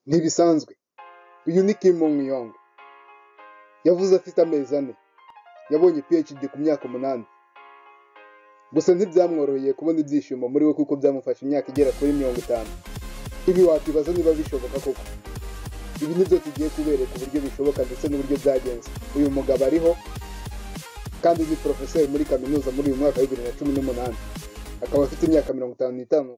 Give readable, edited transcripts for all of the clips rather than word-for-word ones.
Ntibisanzwe. Uyu ni Kim Mong-yong. Yavuze afite amezi 4. Yabonye PhD ku myaka 8. Gusa ntibyamworoheye kubona ibyishimo muri we kuko byamufashe imyaka igera kuri 50. Ibi wakwibaza niba bishoboka koko. Ibi nibyo tugiye kubereka uburyo bishoboka ndetse n'uburyo byagenze. Uyu mugabo ariho kandi ni professeur muri kaminuza muri uyu mwaka wa 2018. Akaba afite imyaka 55.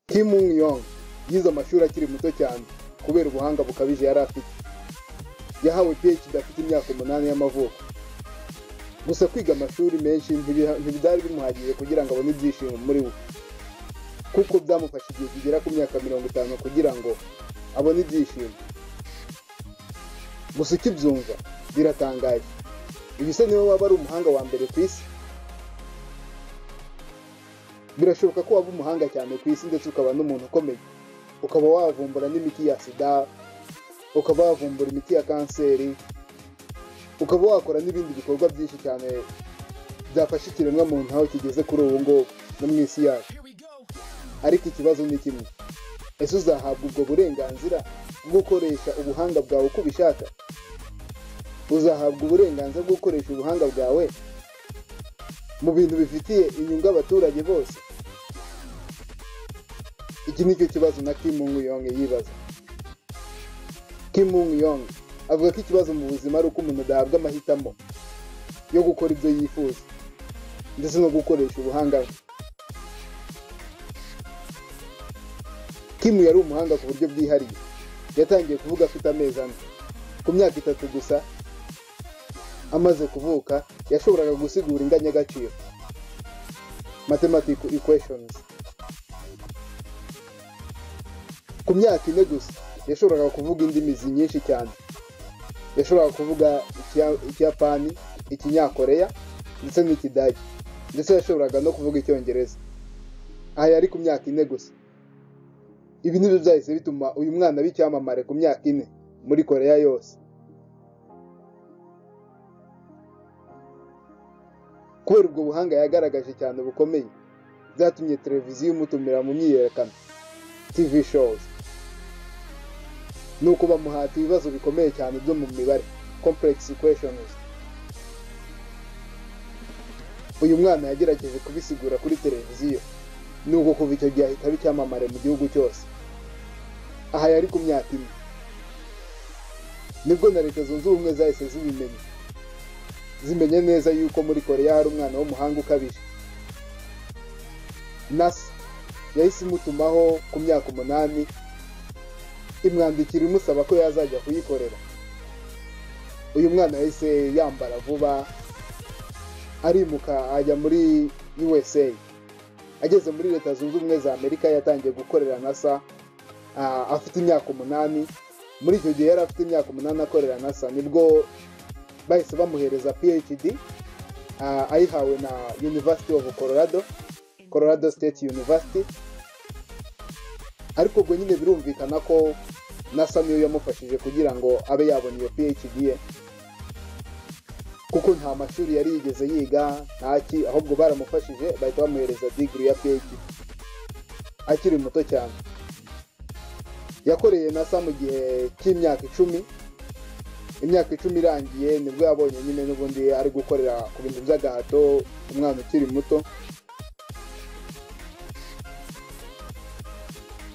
Kim Mong-yong yize amashuri akiri muto cyane kubera ubuhanga bukabije yari afite. Yahawe PhD afite imyaka 8 y'amavuko. Gusa kwiga amashuri menshi ntibyari bimuhagije kugira ngo abone ibyishimo muri we, kuko byamufashe igihe kigera ku myaka 50 kugira ngo abone ibyishimo. Gusa ukibyumva biratangaje. Uyu se niwe waba ari umuhanga wa mbere ku isi? Birashoboka ko waba umuhanga cyane ku isi ndetse ukaba n'umuntu ukomeye, ukaba wavumbura n'imiti ya sida, ukaba wavumbura imiti ya kanseri, ukaba wakora n'ibindi bikorwa byinshi cyane byafasha ikiremwamuntu aho kigeze kuri ubu ngubu no mu isi yacu. Ariko ikibazo ni kimwe: ese uzahabwa ubwo burenganzira bwo gukoresha ubuhanga bwawe uko ubishaka? Uzahabwa uburenganzira bwo gukoresha ubuhanga bwawe mu bintu bifitiye inyungu abaturage bose? Iki nicyo kibazo na Kim Mong-yong yibaza. Kim Mong-yong avuga ko ikibazo mu buzima ari uko umuntu adahabwa amahitamo yo gukora ibyo yifuza ndetse no gukoresha ubuhanga bwe. Kim yari umuhanga ku buryo bwihariye. Yatangiye kuvuga afite amezi 4. Ku myaka 3 gusa amaze kuvuka yashoboraga gusigura inganyagaciro, mathematical equations. Ku myaka 4 gusa yashoboraga kuvuga indimi nyinshi cyane. Yashoboraga kuvuga Ikiyapani, Ikinyakoreya ndetse n'Ikidage, ndetse yashoboraga no kuvuga Icyongereza. Aha yari ku myaka 4 gusa. Ibi nibyo byahise bituma uyu mwana w'icyamamare ku myaka 4 muri Koreya yose. Kubera ubwo buhanga yagaragaje cyane bukomeye, byatumye televiziyo imutumira mu myiyerekano, TV shows. Nuko bamuhata ibibazo bikomeye cyane byo mu mibare, complex equations. Uyu mwana yagerageje kubisigura kuri televiziyo, nuko kuva icyo gihe ahita aba icyamamare mu gihugu cyose. Aha yari ku myaka 4. Nibwo na Leta Zunze Ubumwe zahise zibimenya, zimenye neza yuko muri Korea hari umwana w'umuhanga ukabije. NASA yahise imutumaho ku myaka 8, imwandikira imusaba ko yazajya kuyikorera. Uyu mwana yahise yambara vuba arimuka ajya muri USA. Ageze muri Leta Zunze Ubumwe za Amerika yatangiye gukorera NASA afite imyaka 8. Muri icyo gihe yari afite imyaka 8 akorera NASA, nibwo bahise bamuhereza PhD, ayihawe na University of Colorado, Colorado State University. Ariko ubwo nyine birumvikana ko NASA niyo yamufashije kugira ngo abe yabona iyo PhD ye, kuko nta mashuri yari yigeze yiga ntaki, ahubwo baramufashije bahita bamuhereza degree ya PhD akiri muto cyane. Yakoreye NASA mu gihe cy'imyaka 10. Imyaka 10 irangiye nibwo yabonye nyine n'ubundi ari gukorera ku bintu by'agahato umwana ukiri muto.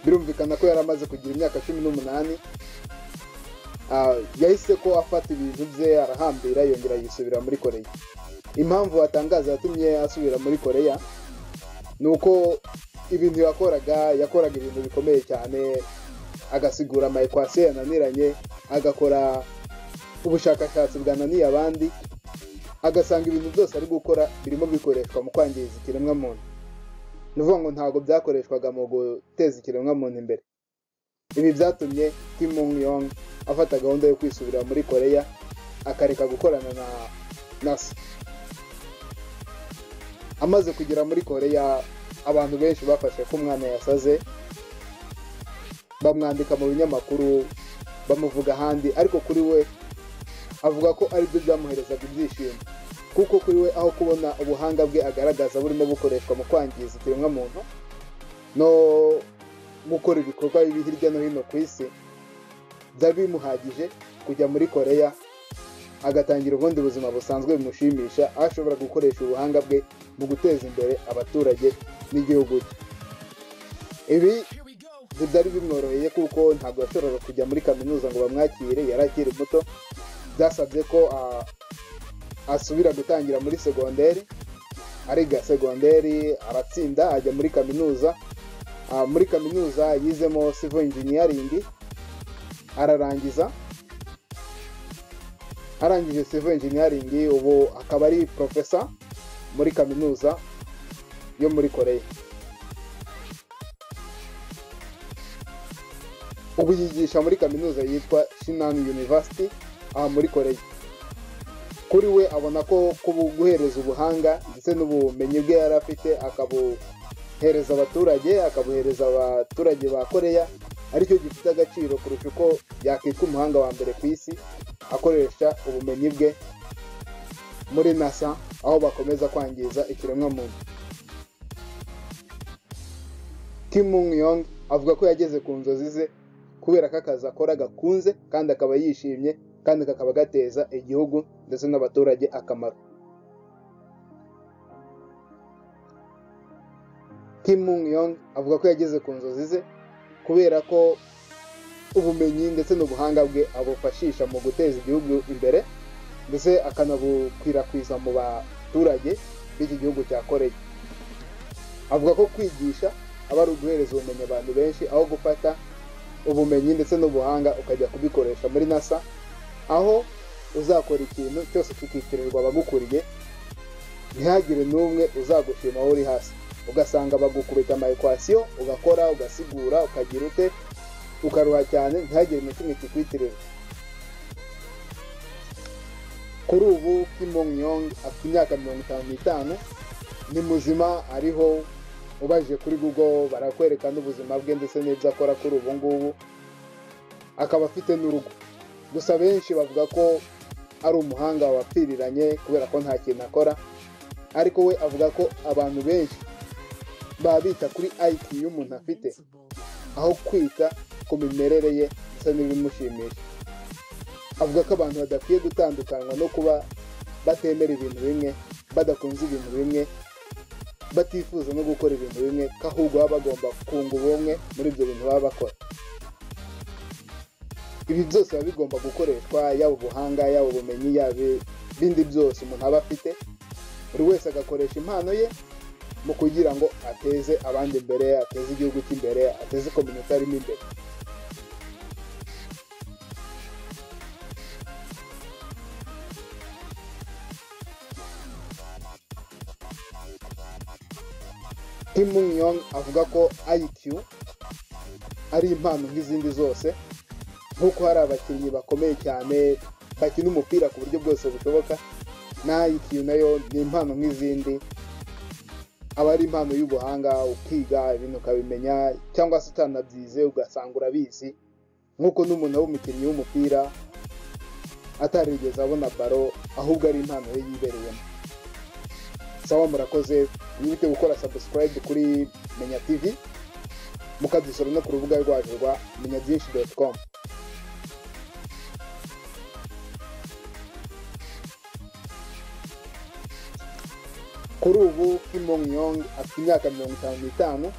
Birumvikana ko yari amaze kugira imyaka 18. Yahise ko afata ibintu bye arahambira yongera yisubira muri Korea. Impamvu atangaza yatumye asubira muri Korea ni uko ibintu yakoraga ibintu bikomeye cyane, agasigura ama equation yananiranye, agakora ubushakashatsi bwananiye abandi, agasanga ibintu byose ari gukora birimo bikoreshwa mu kwangiza ikiremwamuntu. Ni ukuvuga ngo ntabwo byakoreshwaga mu guteza ikiremwamuntu imbere. Ibi byatumye Kim Mong-yong afata gahunda yo kwisubira muri Korea akareka gukorana na NASA. Amaze kugera muri Korea Abantu benshi bafashe ko umwana yasaze, bamwandika mu binyamakuru, bamuvuga ahandi, ariko kuri we avuga ko aribyo byamuherezaga ibyishimo, kuko kuri we aho kubona ubuhanga bwe agaragaza burimo bukoreshwa mu kwangiza ikiremwamuntu no gukora ibikorwa bibi hirya no hino ku isi, byari bimuhagije kujya muri Koreya agatangira ubundi buzima busanzwe bimushimisha, aho ashobora gukoresha ubuhanga bwe mu guteza imbere abaturage n'igihugu cye. Ibi ntibyari bimworoheye kuko ntabwo yashoboraga kujya muri kaminuza ngo bamwakire, yari akiri muto. Byasabye ko asubira gutangira muri segonderi, ariga segonderi aratsinda, ajya muri kaminuza. Muri kaminuza yizemo civil engineering ararangiza. Arangije civil engineering, ubu akaba ari professor muri kaminuza yo muri Koreya. Ubu yigisha muri kaminuza yitwa Shinan University aha muri Koreya. Kuri we abona ko guhereza ubuhanga ndetse n'ubumenyi bwe yari afite akabuhereza abaturage, akabuhereza abaturage ba Koreya, aricyo gifite agaciro kurusha uko yakitwa umuhanga wa mbere ku isi akoresha ubumenyi bwe muri NASA, aho bakomeza kwangiza ikiremwamuntu. Kim Mung-yong avuga ko yageze ku nzozi ze kubera ko akazi akora gakunze kandi akaba yishimye, kandi kakaba gateza igihugu ndetse n'abaturage akamaro. Kim Mung-yong avuga ko yageze ku nzozi ze kubera ko ubumenyi ndetse n'ubuhanga bwe abufashisha mu guteza igihugu imbere, ndetse akanabukwirakwiza mu baturage b'iki gihugu cya Koreya. Avuga ko kwigisha aba ari uguhereza ubumenyi abantu benshi, aho gufata ubumenyi ndetse n'ubuhanga ukajya kubikoresha muri NASA, aho uzakora ikintu cyose kikitirirwa abagukuriye, ntihagire n'umwe uzagushima aho uri hasi. Ugasanga bagukubita ama equation, ugakora, ugasigura, ukagira ute, ukaruha cyane, ntihagire na kimwe kikwitirira. Kuri ubu Kim Mung-yong afite imyaka 55, ni muzima, ariho. Ubajije kuri Google barakwereka n'ubuzima bwe ndetse n'ibyo akora kuri ubu ngubu, akaba afite n'urugo. Gusa benshi bavuga ko ari umuhanga wapfiriranye kubera ko nta kintu akora, ariko we avuga ko abantu benshi baba bita kuri IQ y'umuntu afite, aho kwita ku mimerere ye ndetse n'ibimushimisha. Avuga ko abantu badakwiye gutandukanywa no kuba batemera ibintu bimwe, badakunze ibintu bimwe, batifuza no gukora ibintu bimwe, ko ahubwo baba bagomba kunga ubumwe muri ibyo bintu baba bakora. Ibi byose biba bigomba gukoreshwa, yaba ubuhanga, yaba ubumenyi, yaba ibindi byose umuntu aba afite, buri wese agakoresha impano ye mu kugira ngo ateze abandi imbere, ateze igihugu cy'imbere, ateze community arimo imbere. Kim Mung-yong avuga ko IQ ari impano nk'izindi zose, nk'uko hari abakinnyi bakomeye cyane bakina umupira ku buryo bwose bushoboka, na IQ nayo ni impano nk'izindi, aba ari impano y'ubuhanga, ukiga ibintu ukabimenya, cyangwa se utanabyize ugasanga urabizi, nk'uko n'umuntu w'umukinnyi w'umupira atarigeze abona baro, ahubwo ari impano ye yibereyemo. Sawa, murakoze. Mwibuke gukora subscribe kuri Menya TV, mukadusura no ku rubuga rwacu rwa menyabyinshi.com. Kuri ubu Kim Mung-yong afite imyaka 55,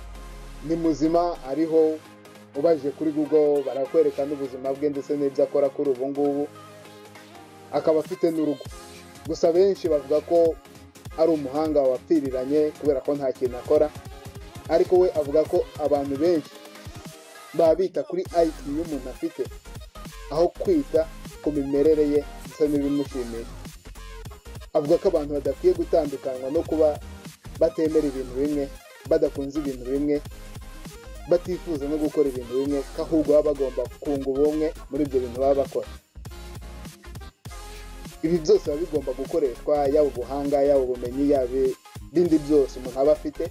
ni muzima, ariho. Ubajije kuri Google barakwereka n'ubuzima bwe ndetse n'ibyo akora kuri ubu ngubu, akaba afite n'urugo. Gusa benshi bavuga ko ari umuhanga wapfiriranye kubera ko nta kintu akora, ariko we avuga ko abantu benshi baba bita kuri IQ y'umuntu afite, aho kwita ku mimerere ye ndetse n'ibimushimisha. Avuga ko abantu badakwiye gutandukanywa no kuba batemera ibintu bimwe, badakunze ibintu bimwe, batifuza no gukora ibintu bimwe, ko ahubwo baba bagomba kunga ubumwe muri ibyo bintu baba bakora. Ibi byose biba bigomba gukoreshwa, yaba ubuhanga, yaba ubumenyi, yaba ibindi byose umuntu aba afite,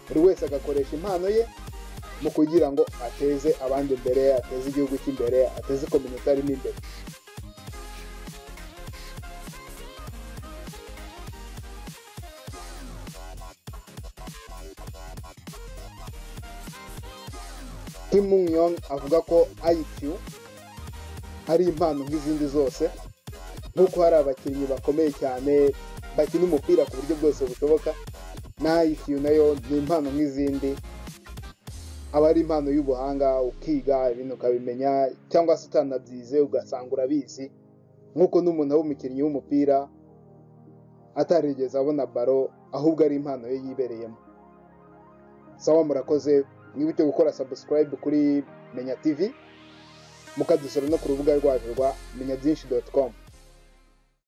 Buri wese agakoresha impano ye mu kugira ngo ateze abandi imbere, ateze igihugu cy'imbere, ateze community arimo imbere. Kim Moon Young avuga ko IQ ari impano nk'izindi zose, nk'uko hari abakinnyi bakomeye cyane bakina umupira ku buryo bwose bushoboka, na IQ nayo ni impano nk'izindi, aba ari impano y'ubuhanga, ukiga ibintu ukabimenya cyangwa se utanabyize ugasanga urabizi, nk'uko n'umuntu aba umukinnyi w'umupira atarigeze abona baro, ahubwo ari impano ye yibereyemo. Sawa, murakoze. Mwibuke gukora subscribe kuri Menya TV, mukadusura no ku rubuga rwacu rwa menya byinshi dot com.